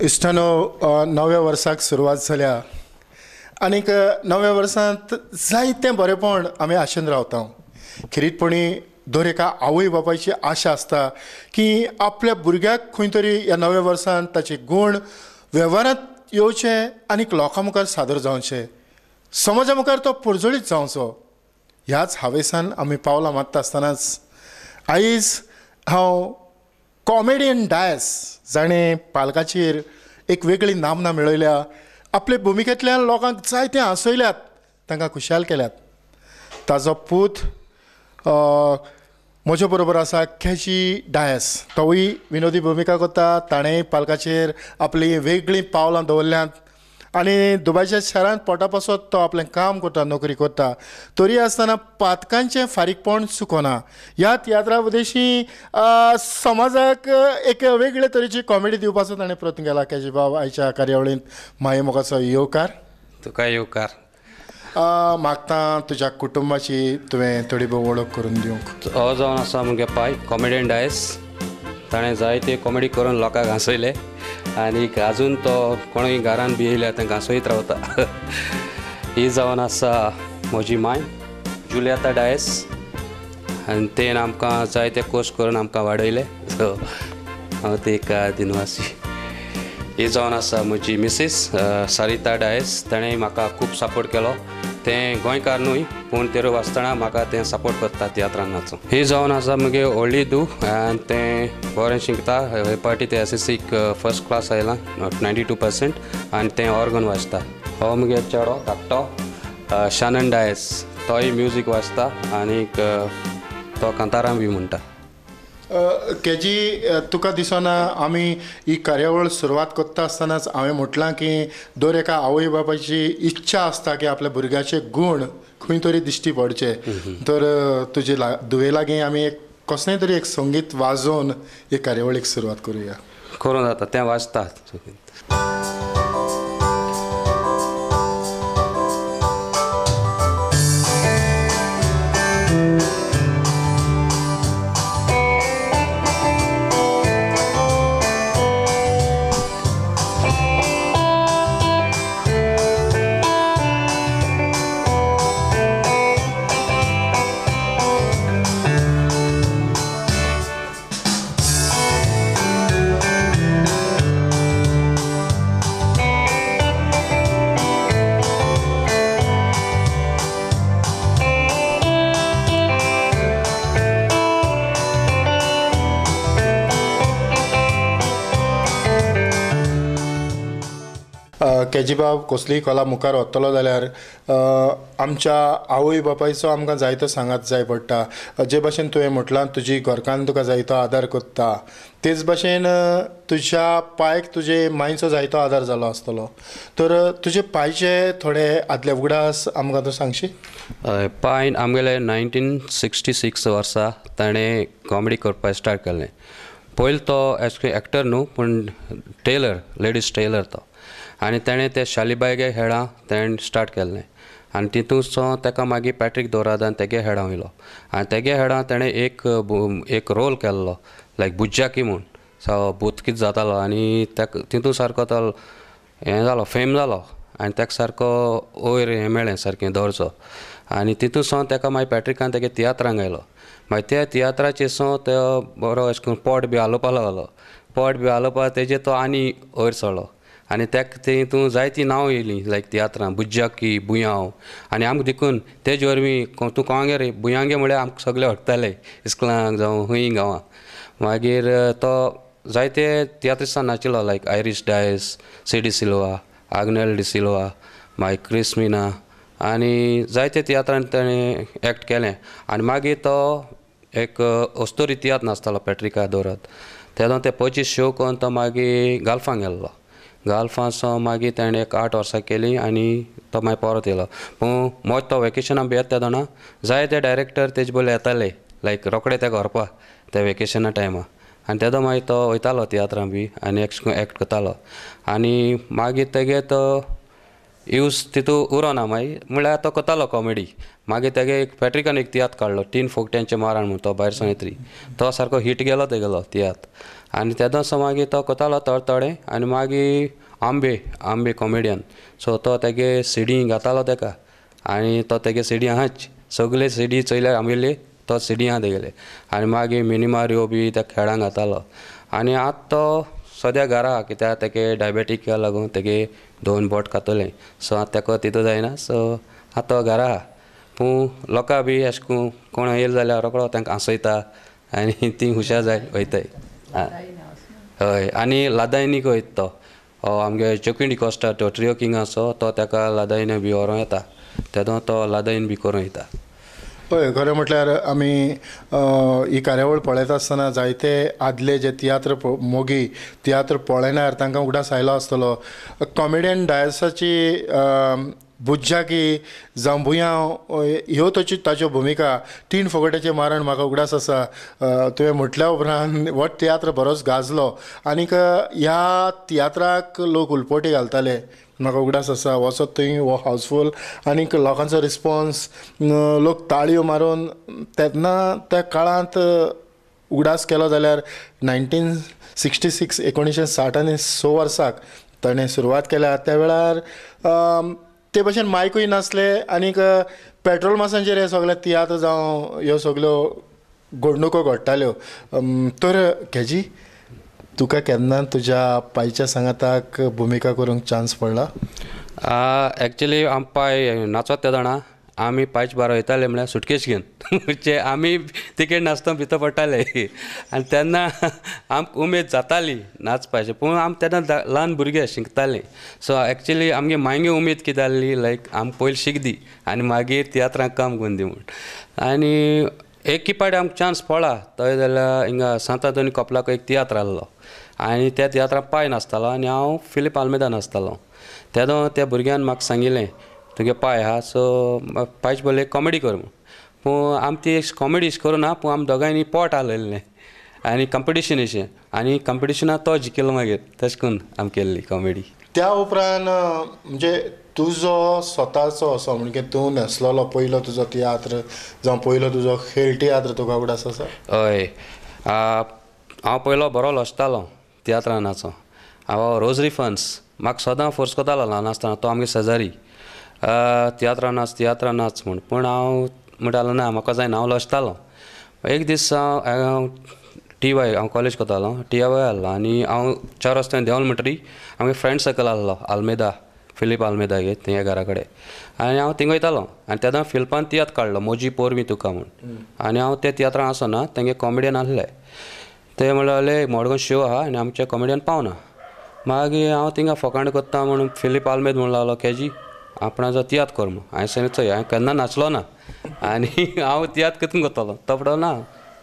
इश्टानो, नव्या वर्साक सुरवात जाल्या आनीक नव्या वर्सांत जायतें बरेंपण आमी आशेन रावता. खेरीतपणी दर एका आवय बापायची आशा आसता की आपल्या भुरग्याक खंय तरी ह्या नव्या वर्सांत ताचे गूण वेव्हारांत येवचे आनीक लोकां मुखार सादर जावचे, समाजा मुखार तो पर्जळीत जावचो. ह्याच हावेसान आमी पावलां मारता आसतनाच आयज हांव कॉमेडियन डायस, जाणें पालकाचेर एक वेगळी नामना मेळयल्या, आपले भुमिकेंतल्यान लोकांक जायते हांसयल्यात, तांकां खुशाल केल्यात, ताजो पूत म्हजे बरोबर आसा केजी डायस. तोवूय विनोदी भुमिका करता. ताणें पालकाचेर आपली वेगळीं पावलां दवरल्यांत आनी दुबायच्या शारांत पोटा पासत तो आपलें काम करता, नोकरी करता. तरी आसतना पातकांचें फारीकपण चुकना. ह्या तियात्रा उद्देशी समाजाक एक वेगळे तरेची कॉमेडी दिवपाचो ताणें प्रयत्न केला. केजी बाब, आयच्या कार्यावळींत माये मोगाचो येवकार. तुका येवकार. मागता तुज्या कुटुंबाची तुवें थोडी भोव वळख करून दिवंक. हो जावन आसा मुगे पाय कॉमेडियन डायस. ताणें जायते कॉमेडी करून लोकांक हांसयले आनी आजून तो कोणूय घरान बी येयल्यार तांकां हांसयत रावता. ही जावन आसा म्हजी माय जुलियाता डायस आनी तेन आमकां जायते कोर्स करून आमकां वाडयले. सो हांव तेका दिनवासी. ही जावन आसा म्हजी मिसीस सरिता डायस. ताणें म्हाका खूब सपोर्ट केलो. तें गोंयकार न्हय पूण तेरो वाचतना म्हाका तें सपोर्ट करता तियात्रान नाचूं. ही जावन आसा मुगे व्हडली धूव आनी तें बरें शिकता. हे पार्टी तें एस एस सीक फर्स्ट क्लास आयलां 92% आनी तें ऑर्गन वाजता. हो मुगे चेडो धाकटो शानन डायस, तोय म्युजीक वाजता आनीक तो कांतारां बी म्हणटा. केजी, तुका दिसना आमी ही कार्यावळ सुरवात करता आसतनाच हांवें म्हटलां की दर एका आवय बापायची इच्छा आसता की आपल्या भुरग्याचे गूण खंय तरी दिश्टी पडचे, तर तुजे धुवे लागीं आमी एक कसलें तरी एक संगीत वाजोवन हे कार्यावळीक सुरवात करुया. करूं जाता, तें वाजता. केजी बाब, कसलीय कला मुखार वतलो जाल्यार आमच्या आवय बापायचो आमकां जायतो सांगात जाय पडटा. जे भाशेन तुवें म्हटलां तुजी घरकान्न तुका जायतो आदार करता, तेच भाशेन तुज्या पायक तुजे मांयचो जायतो आदार जालो आसतलो. तर तुजे पायचे थोडे आदले उगडास आमकां तूं सांगशी? पायन आमगेले 1966 वर्सा ताणें कॉमेडी करपाक स्टार्ट केलें. पयलीं तो एज एक्टर न्हू पूण टेलर, लेडीज टेलर तो. आनी ताणें ते शालीबायगे हेळां तेणें स्टार्ट केल्लें आनी तितूंत ताका मागीर पॅट्रीक दोरादान तेगे हेडां वयलो आनी तेगे हेडां ताणें एक एक रोल केल्लो लायक बुज्जाकी म्हूण. सो भूत कितें जातालो आनी ताका तितूंत सारको तो हें जालो, फेम जालो आनी ताका सारको वयर हें मेळ्ळें सारकें दवरचो. आनी तितूंत सावन ताका मागीर पॅट्रिकान तेगे तियात्रांक आयलो. मागीर त्या तियात्राचेर सावन तो बरो अशें करून पोट बी हालोवपा लागलो. पोट बी हालोवपा तेजेर तो आनी वयर सरलो आनी तेका तितूंत जायतीं नांवां येयलीं लायक तियात्रां बुज्जाकी, बुयांव. आनी आमकां देखून तेजे वरवीं तूं कोणागे रे बुयांगे म्हळ्यार आमकां सगळे वळखताले इस्कुलांक जावं खंय गांवां. मागीर तो जायते तियात्रिस्तान नाचिल्लो like Irish Dias, C D Silva, Agnel D'Silva, मागीर क्रिस मिना आनी जायते तियात्रान ताणें एक्ट केलें. आनी मागीर तो एक अस्तोरी तियात्र नाचतालो पॅट्रिका दवरत. तेदो ते 25 शो करून तो मागीर गाल्फांक गेल्लो. गाल्फां सावन मागीर ताणें एक 8 वर्सां केलीं आनी तो मागीर परत येयलो. पूण मोज तो वेकेशनाक बी येता तेदोना जायते डायरेक्टर तेजे बरोबर येताले लायक रोखडे तेका व्हरपा त्या वेकेशना टायमार. आनी तेदो मागीर तो वयतालो तियात्रां बी आनी एक्ट करतालो. आनी मागीर तेगे तो यूज तितू उरोना मागीर म्हणल्यार तो करतालो कॉमेडी. मागीर तेगे एक पॅट्रिकान एक तियात्र काडलो 3 फोगट्यांचें मारण म्हूण, तो भायर सावन येतरी तो सारको हिट गेलो तेगेलो तियात्र. आनी तेदोस मागीर तो करतालो थोडे थोडे. आनी मागीर आंबे आंबे कॉमेडियन सो तो तेगे सिडी घातालो तेका आनी तो तेगे सिडी आहाच सगळे सिडी चोयल्यार आंबेले तो सिडी आहा तेगेले. आनी मागीर मिनीमारियो बी त्या खेळांक घातालो. आनी आतां तो सद्या घरा कित्याक तेगे डायबेटीक लागून तेगे 2 बोट खातलें सो आतां तेका तितू जायना सो आतां तो घरा आहा. पूण लोकां बी अशें करून कोण येयले जाल्यार रोकडो तांकां हांसयता आनी ती हुशार जाय वयताय. हय आनी लादायनीक वयता तो आमगे जोकीन डिकोस्टा तो ट्रियो किंग आसा तो ताका लादायन बी व्हरों येता तेदो तो लादायन बी करूं येता. हय खरें म्हटल्यार आमी ही कार्यावळ पळयता आसतना जायते आदले जे तियात्र मोगी तियात्र पळयणार तांकां उगडास आयलो आसतलो. कॉमेडियन डायसाची बुज्जाकी जावं भुयांव ह्यो ताची ताच्यो भुमिका 3 फोगट्याचें मारण म्हाका उगडास आसा. तुवें म्हटल्या उपरांत हो तियात्र बरोच गाजलो आनीक ह्या तियात्राक लोक उलपोटी घालताले. म्हाका उगडास आसा वचत थंय हो हावसफूल आनीक लोकांचो रिस्पोन्स लोक ताळयो मारून तेन्ना त्या काळांत उगडास केलो जाल्यार 1966 1966 वर्साक ताणें सुरवात केल्या. त्या वेळार ते भशेन मायकूय नासले आनीक पेट्रोल मासांचेर हे सगळे तियात्र जावं ह्यो सगळ्यो घडणुको घडटाल्यो. तर केजी तुका केन्ना तुज्या पायच्या सांगाताक भुमिका करूंक चान्स पडला? एक्चुली आम पाय नाचत ते जाणा आमी पायच बारा वयताले म्हळ्यार सुटकेश घेवन म्हणजे आमी तिकेट नासतना भितर पडटाले आनी तेन्ना आमकां उमेद जाताली नाचपाची पूण आमी तेन्ना ल्हान भुरगे शिकताले. सो एक्चुली आमगे मागीर उमेद कितें जाल्ली लायक आमी पयलीं शिक दी आनी मागीर तियात्रांक काम करून दी म्हूण. आनी एक पाटी आमकां चान्स पडला थंय जाल्यार हिंगा सांत आंतोनी कपलाक एक तियात्र आहलो आनी त्या तियात्राक पाय नासतालो आनी हांव फिलीप आल्मेदा नासतालो. तेदो त्या भुरग्यान म्हाका सांगिल्लें तुगे पाय आहा सो पायच बोले कॉमेडी कर म्हूण. पूण आमी ती कॉमेडी करूं ना पूण आमी दोगांयनी पोट हालयल्लें आनी कंपिटिशन अशें आनी कंपिटिशनाक तो जिखलो मागीर तशें करून आमी केल्ली कॉमेडी. त्या उपरांत म्हणजे तुजो स्वताचो असो म्हणजे तूं न्हेसलेलो पयलो तुजो तियात्र जावं पयलो तुजो खेळ तियात्र तुका उगडास आसा? हय हांव पयलो बरो लजतालो तियात्रान नाचो. हांव रोजरी फन्स म्हाका सदां फोर्स करतालो ल्हान आसतना तो आमगे शेजारी तियात्रान नाच तियात्रान नाच म्हूण पूण हांव म्हणटालो ना म्हाका जायना हांव लजतालो. एक दीस हांव टी वाय हांव कॉलेज करतालो टी वाय आहलो आनी हांव 4 रस्त्यान देंवलो म्हणटरी आमगे फ्रेंड सर्कल आहलो आल्मेदा फिलीप आल्मेदा गे थंय घरा कडेन आनी हांव थिंग वयतालो आनी तेन्ना फिलिपान तियात्र काडलो मोजी पोरवी तुका म्हूण आनी हांव त्या तियात्रान आसना तेंगे कॉमेडियन आहले ते म्हणले मडगांव शो आहा आनी आमचे कॉमेडियन पावना. मागीर हांव थिंगा फकांड करता म्हणून फिलीप आल्मेद म्हणून लागलो केजी आपणाचो तियात्र कर म्हूण. हांवें सांगलें चोय हांवें केन्ना नाचलो ना आनी हांव तियात्र कितून करतलो तो म्हणलो ना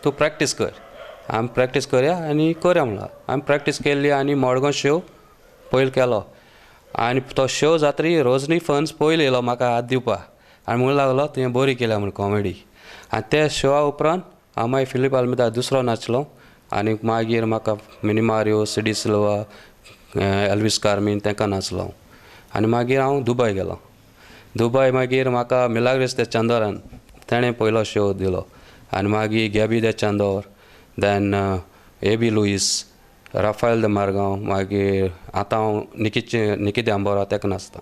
तूं प्रॅक्टीस कर आमी प्रॅक्टीस करया आनी करया म्हणला. आमी प्रॅक्टीस केल्ली आनी मडगांव शो पयलो केलो आनी तो शो जातरी रोजनी फन्स पयलो येयलो म्हाका हात दिवपा आनी म्हणूंक लागलो तुवें बरी केल्या म्हूण कॉमेडी. आनी त्या शोआ उपरांत हांव मागीर फिलीप आल्मेदा दुसरो नाचलो आनी मागीर म्हाका मिनीमारियो सिडी सिल्वा एल्वीस कार्मीन तांकां नाचलो आनी मागीर हांव दुबय गेलो. दुबय मागीर म्हाका मिलाग्रेस दे चांदोरान ताणें पयलो शो दिलो आनी मागीर Gaby de Chandor then A B Luis Rafael de Margao मागीर आतां हांव निकी दे आंबोरा ताका नाचता.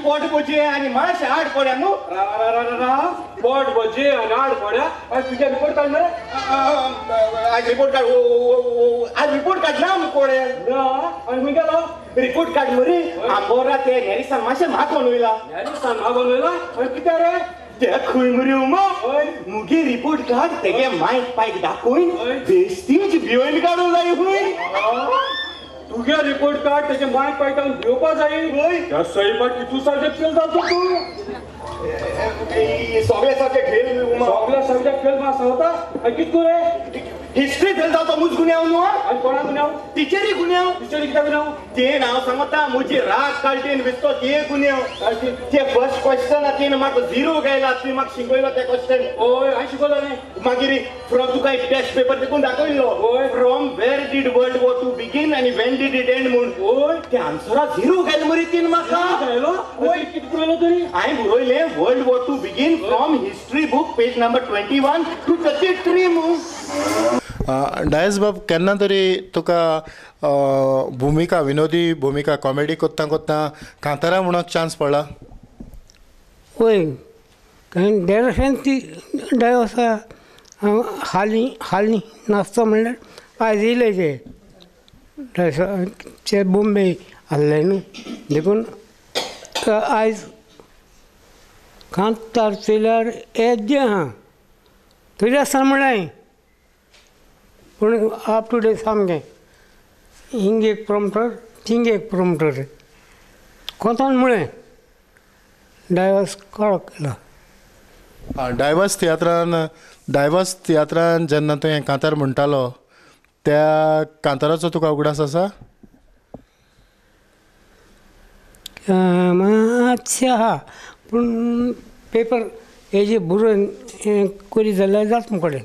पोट बोजे आनी मातशें आड पड्या न्हू पोट बोजे आनी आड पड्या. तुज्या रिपोर्ट काड मरे आज रिपोर्ट कार्ड आज रिपोर्ट कार्ड ना कोणे ना आनी खंय गेलो रिपोर्ट कार्ड मरे आंबोरा ते न्यारिसान मातशें मागोन वयला. न्यारिसान मागोन वयला आनी कित्याक रे ते खंय मरे उमा मुगे रिपोर्ट कार्ड तेगे मायक पायक दाखोवन बेस्तीच भिवन काडूंक जाय खंय. तुगे रिपोर्ट कार्ड तेजे मायक पायतान घेवपा जाय. ह्या सैमाक कितू सब्जेक्ट फेल जालो तूं. सगळे सब्जेक्ट फेल, सगळे सब्जेक्ट फेल मास जाता. आनी कित करूं रे? हिस्ट्री फेल जालो मुज गुन्यांव न्हू. आनी कोणा गुन्यांव? टिचरी गुन्यांव. टिचरी कित्याक गुन्यांव? तेन हांव सांगता म्हजी राग काडटेन विस्तो ते गुन्यांव. ते फर्स्ट क्वेश्चन तेन म्हाका झिरो गायला. तुवें म्हाका शिकयलो ते क्वेश्चन. हय हांवें शिकयलो न्ही. मागीर फ्रॉम तुका एक टेस्ट पेपर देखून दाखयल्लो. From where did World War two begin आनी when did it and म्हूण. हय ते आन्सरा झिरो गायलो मरे तेन म्हाका. गायलो? हय कितें बरयलो तरी? हांवें बरयलें World War two begin from history book page number 21 to 33 म्हूण. डायस बाब, केन्ना तरी तुका भुमिका, विनोदी भुमिका कॉमेडी करता करता कांतारा म्हणून चान्स पडला? वय, कारण देरशेन ती डायस हांव हालीं हालीं नाचतो म्हणल्यार आयज येयले ते डायसा बोम्बे आहले न्हू, देखून आयज कांतार चोयल्यार येद्दें आहा तरी आसतना म्हणलें, पूण अप टू डेट सामकें हिंग एक प्रोमटर थिंग एक प्रोमटर कोंतान म्हळें डायवर्स कडक केलो. डायवर्स तियात्रान, डायवर्स तियात्रान जेन्ना तुवें कांतार म्हणटालो त्या कांताराचो तुका उगडास आसा? मातशें आहा, पूण पेपर हेजे बरोवन हें करीत जाल्यार जाता मुकोडेन.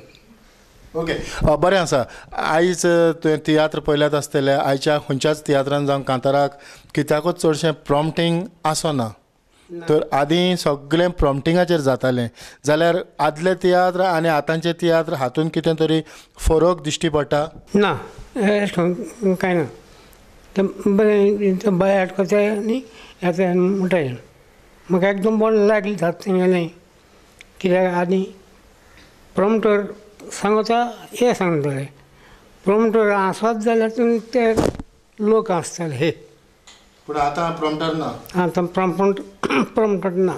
ओके, बरें आसा. आयज तुवें तियात्र पळयल्यात आसतले. आयच्या खंयच्याच तियात्रान जावं कांताराक कित्याकूच चडशें प्रॉम्पटींग आसना. तर आदीं सगळें प्रॉम्पटिंगाचेर जातालें. जाल्यार आदले तियात्र आनी आतांचे तियात्र हातूंत कितें तरी फरक दिश्टी पडटा? ना, अशें कांय ना. तें बरें बाय करता आनी येता म्हणटाय. म्हाका एकदम बरें लागलें जाता तेंगेलें, कित्याक आदीं प्रॉम्पटर सांगता हें सांगताले, प्रॉम्पटर आसत जाल्यार ते लोक आसताले हे. पूण आतां प्रॉम्पटर ना. आतां प्रॉम्पटर ना.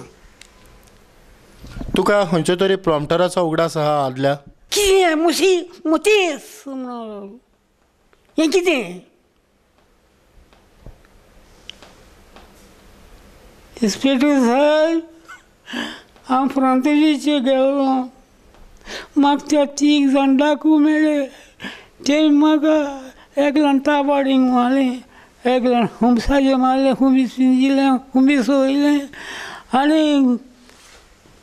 तुका खंयच्या तरी प्रॉम्पटराचो उगडास आहा आदल्या? कितें मुशी मोतीस म्हणून हें कितें इन्स्पेक्टर साहेब, हांव फ्रांतेजीचेर गेल्लो, म्हाका त्या तीग जाण डाकू मेळ्ळे. ते म्हाका एकल्यान ताबाडींक मारलें, एकल्यान हुमसाचें मारलें, हुमीस पिंजिलें, हुमीस वयलें आनी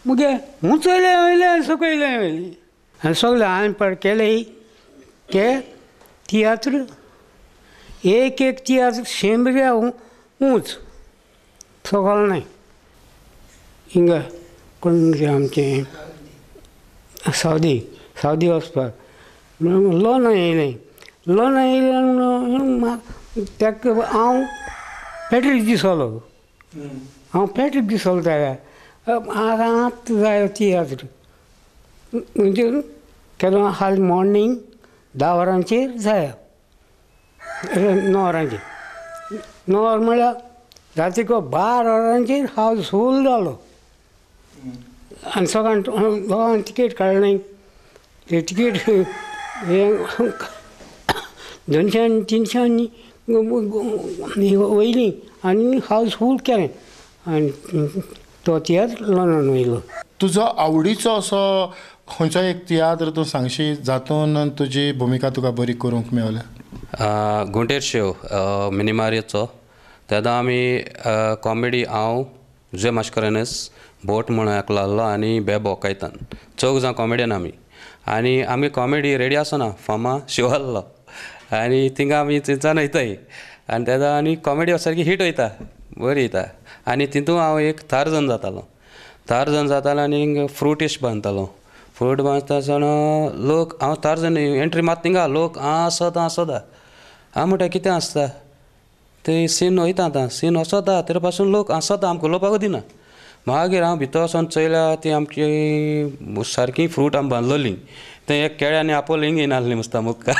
मुगे उंचयलें वयलें सकयलें वयलें. आनी सगळें हांवें पळय केलें ते तियात्र, एक एक तियात्र शेंबऱ्या उंच सगळें न्हय. हिंगा कोण आमचें सावदी, सावदी वचपाक लोन येयलें. लोन येयलें म्हणून ताका हांव पॅट्रीक दिसलो, हांव पॅट्रीक दिसलो ताका. आतां जाय तियात्र म्हणजे केन्ना हाल मॉर्निंग 10 वरांचेर जाय, 9 वरांचेर. 9 वर म्हळ्यार रातीको 12 वरांचेर हावस फूल जालो. आनी सगळ्यां लोकांक तिकेट काडलें. ते तिकेट हें 200 300 वयली आनी हावस फूल केलें आनी तो तियात्र लॉनान वयलो. तुजो आवडीचो असो खंयचो एक तियात्र तूं सांगशी जातून तुजी भुमिका तुका बरी करूंक मेवल्या? घुंटेर शेव मिनिमारियोचो. तेन्ना आमी कॉमेडी हांव जे मास्करेनस बोट म्हणून एकलो आहलो आनी बेबो कायतान, चौग जाण कॉमेडियन आमी. आनी आमी कॉमेडी रेडी आसना, फामा शो आहलो आनी थिंगा आमी थंयच्यान वयताय आनी तेन्ना आनी कॉमेडी सारकी हिट वयता, बरी वयता. आनी तितून हांव एक तारजन जातालो, तारजन जातालो आनी फ्रूट इश बांदतालो. फ्रूट बांदता आसतना लोक, हांव तारजन एंट्री मात थिंगा लोक आसता आसता. हांव म्हणटा कितें आसता ते सीन वयता, आतां सीन वचता तरी पासून लोक आसता, आमकां उलोवपाकूच दिना. मागीर हांव भितर वचोन चोयल्या ती आमची सारकी फ्रूट आमी बांदलोली, तें एक केळें आनी आपोल हिंग येयनासली मुसता मुक्का.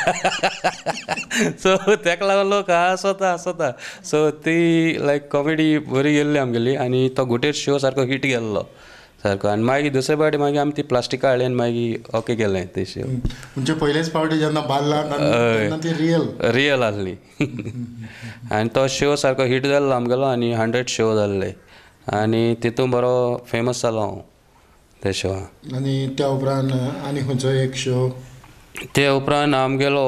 सो तेका लागून लोक हांसता हांसता. सो ती लायक कॉमेडी बरी गेल्ली आमगेली आनी तो गुटेर शो सारको हिट गेल्लो. सारको. आनी मागीर दुसरे पावटी मागीर आमी ती प्लास्टिकां हाडली आनी मागीर ओके केलें ते शो. म्हणजे पयलेच पावटी जेन्ना बांदला तेन्ना ती रियल रियल आसली. आनी तो शो सारको हिट जाल्लो आमगेलो आनी 100 शो जाल्ले आनी तितून बरो फेमस जालो हांव त्या शोआ. आनी त्या उपरांत आनी खंयचो एक शो? ते उपरांत आमगेलो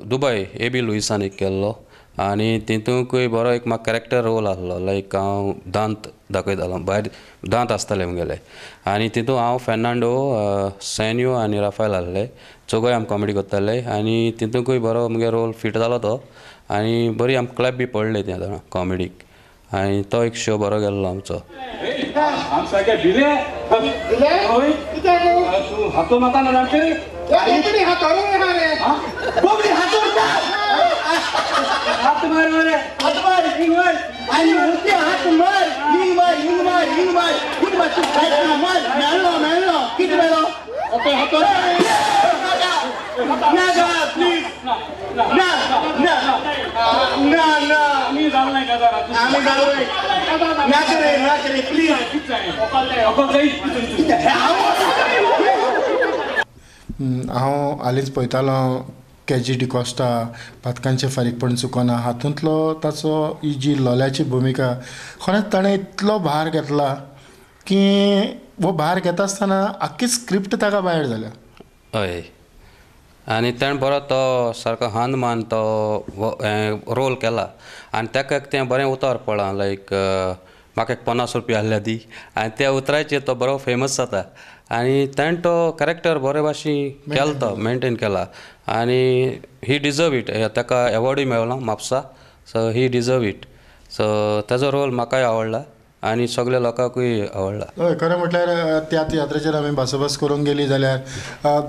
दुबय ए बी लुईसान एक केल्लो आनी तितूंकूय बरो एक म्हाका कॅरेक्टर रोल आसलो. लायक हांव दांत दाखयतालो, भायर दांत आसताले म्हगेले आनी तितूंत हांव फेर्नांडो, सॅन्यू आनी राफायल आसले, चौगूय आमी कॉमेडी करताले आनी तितूंकूय बरो म्हगे रोल फिट जालो तो आनी बरी आमकां क्लॅप बी पडले ते कॉमेडीक आनी तो एक शो बरो गेल्लो आमचो. हात मार मारे, हात मार, हिंग मार, आनी मोटे हात मार, हिंग मार, हिंग मार, हिंग मार, हिंग मार, तूं काय मार, मेळ्ळो मेळ्ळो, कितें मेळ्ळो? ओके हात ना गा प्लीज ना ना ना ना आमी जाल नाही का आमी जाल नाही ना करे ना करे प्लीज. हांव हालींच पळयतालो केजी डिकॉस्टा पातकांचें फारीकपण चुकना हातूंतलो ताचो ही जी लोल्याची भुमिका खरेंच ताणें इतलो भार घेतला की हो भार घेता आसतना आख्खी स्क्रिप्ट ताका भायर जाल्या. हय आनी तेणें बरो तो सारको हान मान तो रोल केला आनी ताका तें बरें उतर पडलां. लायक म्हाका एक 50 रुपया आहल्या दी आनी त्या उतराचेर तो बरो फेमस जाता आनी तेणें तो कॅरेक्टर बरे भाशेन केलो, तो मेनटेन केला आनी ही डिजर्व it. ताका एवॉर्डूय मेळ्ळो Mapusa, so he deserve it. So ताजो रोल म्हाकाय आवडला आनी सगल्या लोकांकूय आवडला. हय, खरें म्हटल्यार त्या तियात्राचेर आमी भासाभास करूंक गेली जाल्यार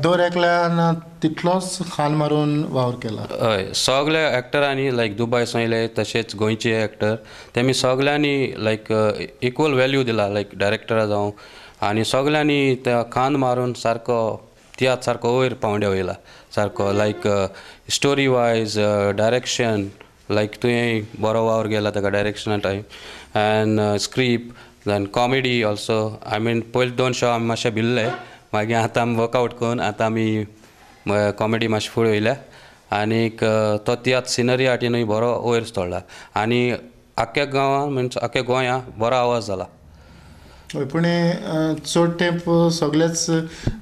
दर एकल्यान तितलोच खान मारून वावर केला. हय, सगल्या एक्टरांनी लायक दुबय सावन येयले तशेंच गोंयचे एक्टर तेमी सगल्यांनी लायक इक्वल वेल्यू दिला, लायक डायरेक्टरा जावं आनी सगल्यांनी त्या खान मारून सारको तियात्र सारको वयर पावंड्या वयला सारको. लायक स्टोरी वायज डायरेक्शन, लायक तुवें बरो वावर गेला ताका डायरेक्शना time and script then comedy also. I mean पयले 2 शो आमी मातशे भिल्ले, मागीर आतां आमी वर्कआवट करून आतां आमी कॉमेडी मातशी फुडें वयल्या आनीक तो तियात्र सिनरी आर्टीनूय बरो वयर चडला आनी आख्ख्या गांवां मिन्स आख्ख्या गोंया बरो आवाज जाला. हय, पूण चड तेंप सगळेच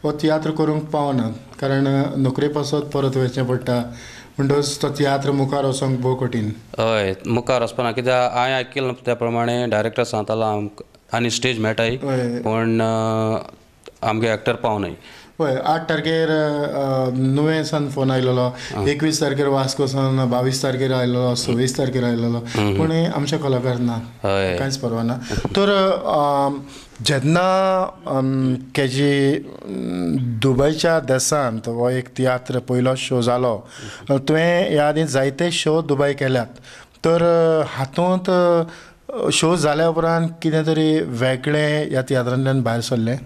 हो तियात्र करूंक पावनात कारण नोकरे पासत परत वचचें पडटा म्हणटकच तो तियात्र मुखार वचोंक भोव कठीण. हय, मुखार वचपाना कित्याक हांवें आयकिल्लें त्या प्रमाणे डायरेक्टर सांगतालो आमकां आनी स्टेज मेळटाय पूण आमगे एक्टर पावनाय. हय, 8 तारखेर नुवें फोन आयलेलो, 21 तारखेर वास्को सावन, 22 तारखेर आयलेलो, 26 तारखेर आयलेलो, पूण आमचे कलाकार ना, कांयच परवा ना. तर जेन्ना केजी दुबयच्या देशांत हो एक तियात्र पयलो शो जालो, तुवें ह्या आदीं जायते शो दुबय केल्यात, तर हातूंत शो जाल्या उपरांत कितें तरी वेगळें ह्या तियात्रांतल्यान भायर सरलें?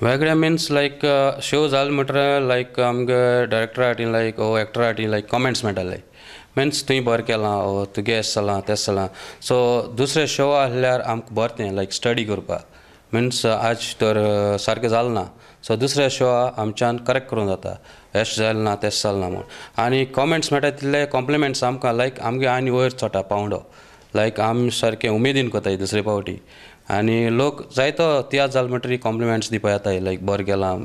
वेगळें मिन्स लायक शो जाल म्हणटकीर लायक आमगे डायरेक्टरा हाटीन लायक ओ एक्टरा हाटीन लायक कॉमेंट्स मेळटाले, मिन्स तुवें बरें केलां ओ तुगे अशें जालां तें जालां. सो दुसरे शो आहल्यार आमकां बरें तें लायक स्टडी करपाक, मिन्स आज तर सारकें जालें ना, सो दुसऱ्या शो आमच्यान करेक्ट करूंक जाता, अशें जालें ना तें जालें ना म्हूण. आनी कॉमेंट्स मेळटा तितले कॉम्प्लिमेंट्स आमकां लायक आमगे आनी वयर चडटा पावंडो, लायक आमी सारकें उमेदीन करताय दुसरे पावटी आनी लोक जायतो तियात्र जालो म्हणटकीर कॉम्प्लिमेंट्स दिवपा येताय लायक बरें केलां.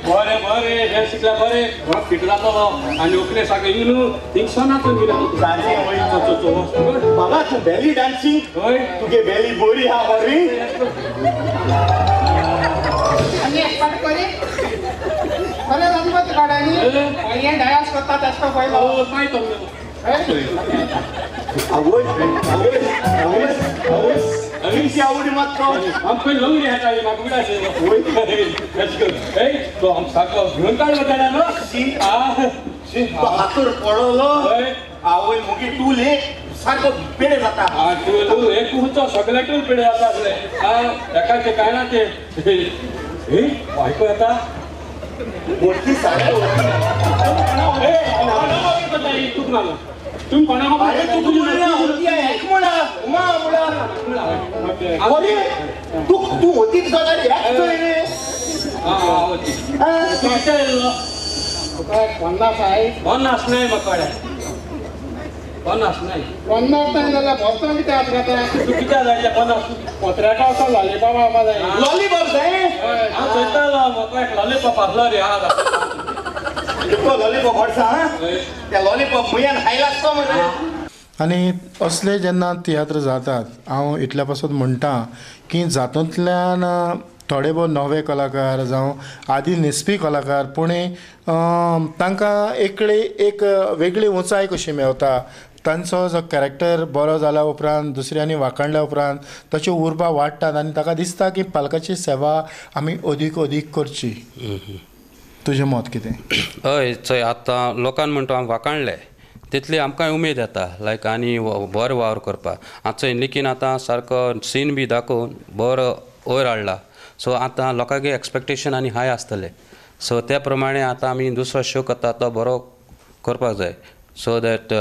बरें बरें हें शिकल्या बरें फिट जातलो आनी ओकले सारकें न्हू थिंगसो नाचून गेलो. बाबा तूं बेली डान्सींग, तुगे बेली बरी आहा बरी. हातूर पडलो आवय मुगे टूल एक सारको पेडे जाता. एक खंयचो सगळे टूल पेडे जाता आसले एकाचे कांय ना ते आयको येता मोठी सारको. तुक ना तुम्ही कोणाक अरे तुका म्हणला होती एक म्हणा उमा म्हणा अरे तू तू होतीच जाणार एक चोय रे हां होती तुका 50 आहे 50 नाही मकडे 50 नाही 50 नाही जाल्यार भोसता कितें आसता तू कित्याक जाय 50 पत्र्याका वचोन लॉलीपॉप हाडपा जाय लॉलीपॉप जाय हांव चोयतालो म्हाका एक लॉलीपॉप आसलो रे हा तुका लॉलीपॉप हाडसा त्या लॉलीपॉप मुयान खायला आसतो मरे. आनी असले जेन्ना तियात्र जातात हांव इतल्या पासत म्हणटा की जातूंतल्यान थोडे भोव नवे कलाकार जावं आदी न्हेसपी कलाकार पूण तांकां एकले एक वेगळी उंचाय कशी मेवता तांचो जो कॅरेक्टर बरो जाल्या उपरांत दुसऱ्यांनी वाखाणल्या उपरांत ताच्यो उर्बा वाडटात आनी ताका दिसता की पालकाची सेवा आमी अदीक अदीक करची. तुजें मत कितें? हय चोय आतां लोकान म्हणटा आमी वाखाणलें तितली आमकांय उमेद येता लायक आनी बरो वावर करपाक. आतां चोय निकीन आतां सारको सीन बी दाखोवन बरो वयर हाडला सो आतां लोकांगे एक्सपेक्टेशन आनी हाय आसतलें सो त्या प्रमाणे आतां आमी दुसरो शो करता तो बरो करपाक जाय सो that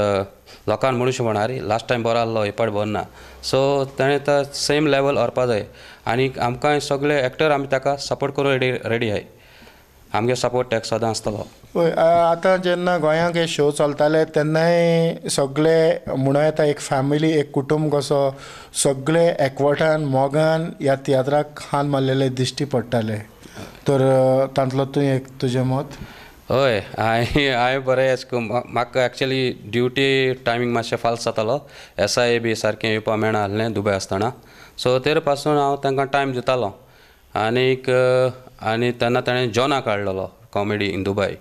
लोकांक म्हणू शकना अरे लास्ट टायम बरो आहलो हे पाट बरो ना सो ताणें तो सेम लेवल व्हरपा जाय आनी आमकां सगळे एक्टर आमी ताका सपोर्ट करूंक रेडी आहाय. आमगे सपोर्ट ताका सदां आसतलो. हय आतां जेन्ना गोंयांक हे शो चलताले तेन्नाय सगळे म्हणूं येता एक फॅमिली एक कुटुंब कसो सगळे एकवटान मोगान ह्या तियात्राक खान मारलेले दिश्टी पडटाले तर तांतलो तूं एक तुजें मत? हय हांवें बरें एश म्हाका एक्चुली ड्युटी टायमींग मातशें फाल्स जातालो एस I बी सारकें येवपा मेळना आहलें दुबय आसतना सो तेरे पासून हांव तांकां टायम दितालो आनीक आनी तेन्ना ताणें जॉना काडलेलो कॉमेडी इन दुबय.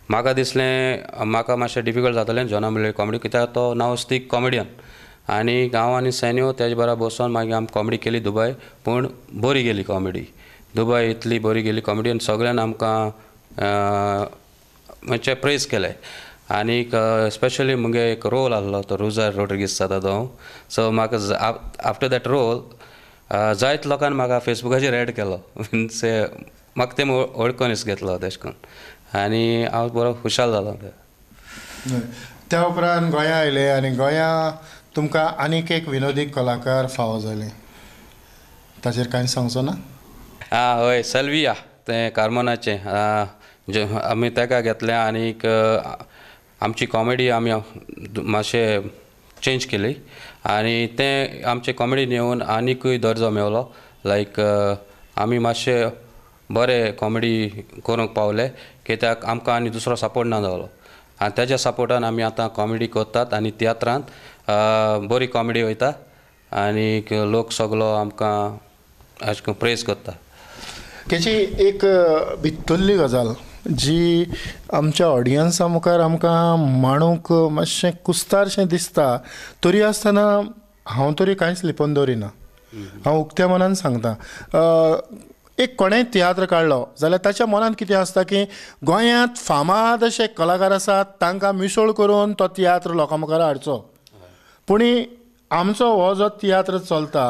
म्हाका दिसलें म्हाका मातशें डिफिकल्ट जातलें जॉना म्हणल्यार कॉमेडी कित्याक तो नांव स्तीक कॉमेडियन आनी हांव आनी सॅन्यो तेजे बरोबर बसोन मागीर आमी कॉमेडी केली दुबय पूण बरी गेली कॉमेडी दुबय इतली बरी गेली कॉमेडी आनी सगळ्यान आमकां मातशें प्रेज केलें. आनीक स्पेशली मुगे एक रोल आहलो तो रुजार रोड्रिगीस जाता तो सो म्हाका आफ्टर that role जायत लोकांनी म्हाका फेसबुकाचेर एड केलो मिन्स म्हाका तें वळखून घेतलो तेश करून आनी हांव बरो खुशाल जालो. त्या उपरांत गोंया आयले आनी गोंया तुमकां आनीक एक विनोदी कलाकार फावो जाले ताचेर कांय सांगचो ना? आं हय सेल्विया तें कार्मोनाचें आमी ताका घेतलें आनीक आमची कॉमेडी आमी मातशें चेंज केली आनी तें आमचे कॉमेडीन येवन आनीकूय दर्जो मेवलो लायक आमी मातशे बरे कॉमेडी करूंक पावले कित्याक आमकां आनी दुसरो सपोर्ट ना जालो आनी तेज्या सपोर्टान आमी आतां कॉमेडी करतात आनी तियात्रांत बरी कॉमेडी वयता आनी लोक सगलो आमकां अशें करून प्रेज करता. तेची एक भितरली गजाल जी आमच्या ऑडियन्सा मुखार आमकां मांडूंक मातशें कुस्तारशें दिसता तरी आसतना हांव तरी कांयच लिपोवन दवरिना हांव उक्त्या मनान सांगता. एक कोणेंय तियात्र काडलो जाल्यार ताच्या मनांत कितें आसता की गोंयांत फामाद अशे कलाकार आसात तांकां मिसळ करून तो तियात्र लोकां मुखार हाडचो पूण आमचो हो जो तियात्र चलता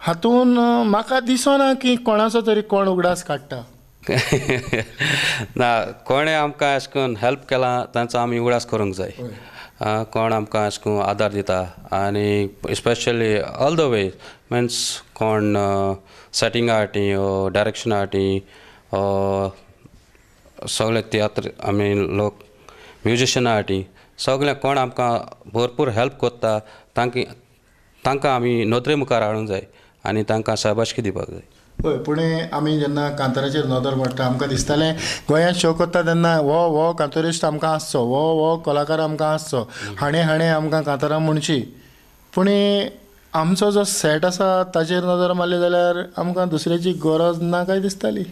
हातून म्हाका दिसना की कोणाचो तरी कोण उगडास काडटा. ना कोणें आमकां अशें करून हेल्प केलां तांचो आमी उगडास करूंक जाय. कोण आमकां अशें करून आदार दिता आनी specially all the way means कोण सेटिंगा हाटी डायरेक्शना हाटी सगळे तियात्र आमी लोक म्युजिशना हाटी सगळे कोण आमकां भरपूर हेल्प करता तांकां आमी नदरे मुखार हाडूंक जाय आनी तांकां शाबासकी दिवपाक जाय. हय पूण आमी जेन्ना कांताराचेर नदर मारता आमकां दिसतालें गोंयांत शो करता तेन्ना हो हो कांतोरिस्ट आमकां आसचो हो हो कलाकार आमकां आसचो हाणें हाणें आमकां कांतारां म्हणची पूण आमचो जो सेट आसा ताचेर नदर मारली जाल्यार आमकां दुसऱ्याची गरज ना काय दिसताली.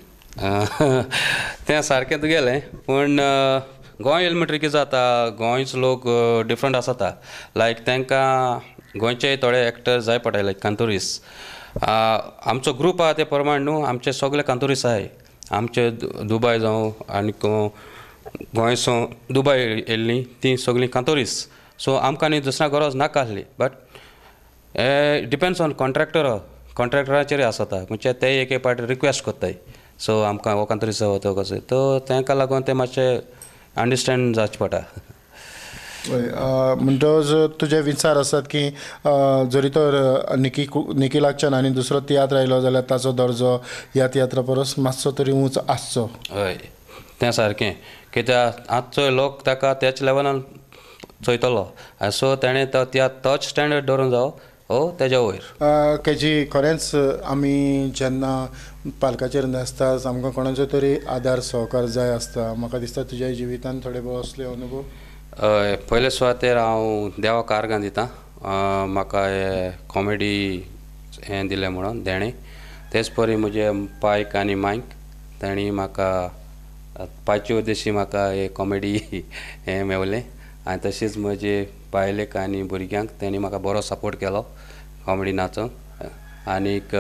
तें सारकें तुगेलें पूण गोंय येयलें म्हणटकीर कितें जाता गोंयचो लोक डिफरंट आसता लायक तांकां गोंयचे थोडे एक्टर जाय पडटा लायक कांतोरीस. आमचो ग्रूप आहा ते प्रमाण न्हू आमचे सगळे कांतोरीस आहाय आमचे दुबय जावं आनी गोंयसो दुबय येयल्लीं तीं सगळीं कांतोरीस सो आमकां न्ही दुसऱ्या गरज नाका आसली बट डिपेंड्स ऑन कॉन्ट्रॅक्टर कॉन्ट्रॅक्टराचेर आसता म्हणजे ते एक एक पाटी रिक्वेस्ट करताय सो आमकां हो कांतोरीस जावो तो कसो तो तांकां लागून ते मातशें अंडरस्टँड जावचें पडटा. म्हणटकच तुजे विचार आसात की जरी तर निकी लागच्यान आनी दुसरो तियात्र आयलो जाल्यार ताचो दर्जो ह्या तियात्रा परस मातसो तरी उंच आसचो. हय तें सारकें, कित्याक आजचो लोक ताका त्याच लेवलान चोयतलो, सो तेणें तो तोच स्टँडर्ड दवरूंक जावो हो तेज्या वयर. केजी खरेंच आमी जेन्ना पालकाचेर नासता आमकां कोणाचो तरी आदार सहकार जाय आसता. म्हाका दिसता तुज्या जिवितांत थोडे भोव असले अनुभव. हय, पयले सुवातेर हांव देवाक आर्गां दिता, म्हाका हे कॉमेडी हें दिलें म्हणून देणें. तेच परी म्हजे पायक आनी मायक तांणी म्हाका पायचे उद्देशी म्हाका हे कॉमेडी हें मेवलें. आनी तशेंच म्हजे बायलेक आनी भुरग्यांक तेणी म्हाका बरो सपोर्ट केलो कॉमेडी नाचोंक. आनीक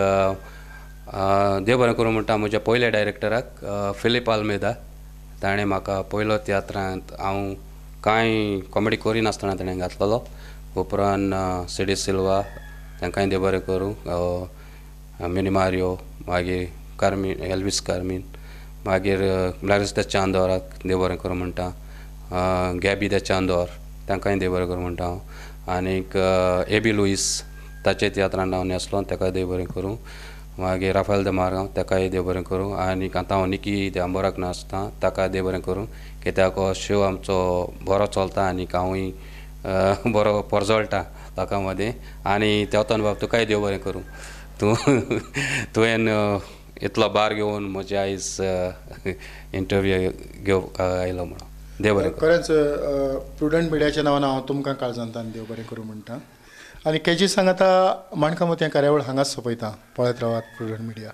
देव बरें करूं म्हणटा म्हज्या पयल्या डायरेक्टराक फिलीप आल्मेदा, ताणें म्हाका पयलो तियात्रांत हांव कांय कॉमेडी करिनासतना ताणें घातलेलो. उपरांत सिडी सिल्वा तांकांय देव बरें करूं, मिनी मारियो, मागीर कार्मीन एल्वीस कार्मीन, मागीर ग्लारीस the चांदोराक देव बरें करूं म्हणटा, गॅबी the Chandor तांकांय देव बरें करूं म्हणटा हांव. आनीक एबी लुईस ताचे तियात्रान हांव न्हेसलो ताका देव बरें करूं. मागीर राफेल the Margao ताकाय देव बरें करूं. आनीक आतां हांव निकी the अंबोराक नाचता ताका देव बरें करूं, कित्याक हो शो आमचो बरो चलता आनीक हांवूय बरो परजळटा लोकां मदीं. आनी तेवतान बाब तुकाय देव बरें करूं, तूं तुवें इतलो भार घेवन म्हजे आयज इंटरव्यू घेवपाक आयलो म्हणून देव बरें करूं. खरेंच प्रुडंट मिडियाच्या नांवान हांव तुमकां काळजांतल्यान देव बरें करूं म्हणटा. आनी केजी सांगाता माणकां मोतयां कार्यावळ हांगाच सोंपयता. पळयत रावात प्रुडंट मिडिया.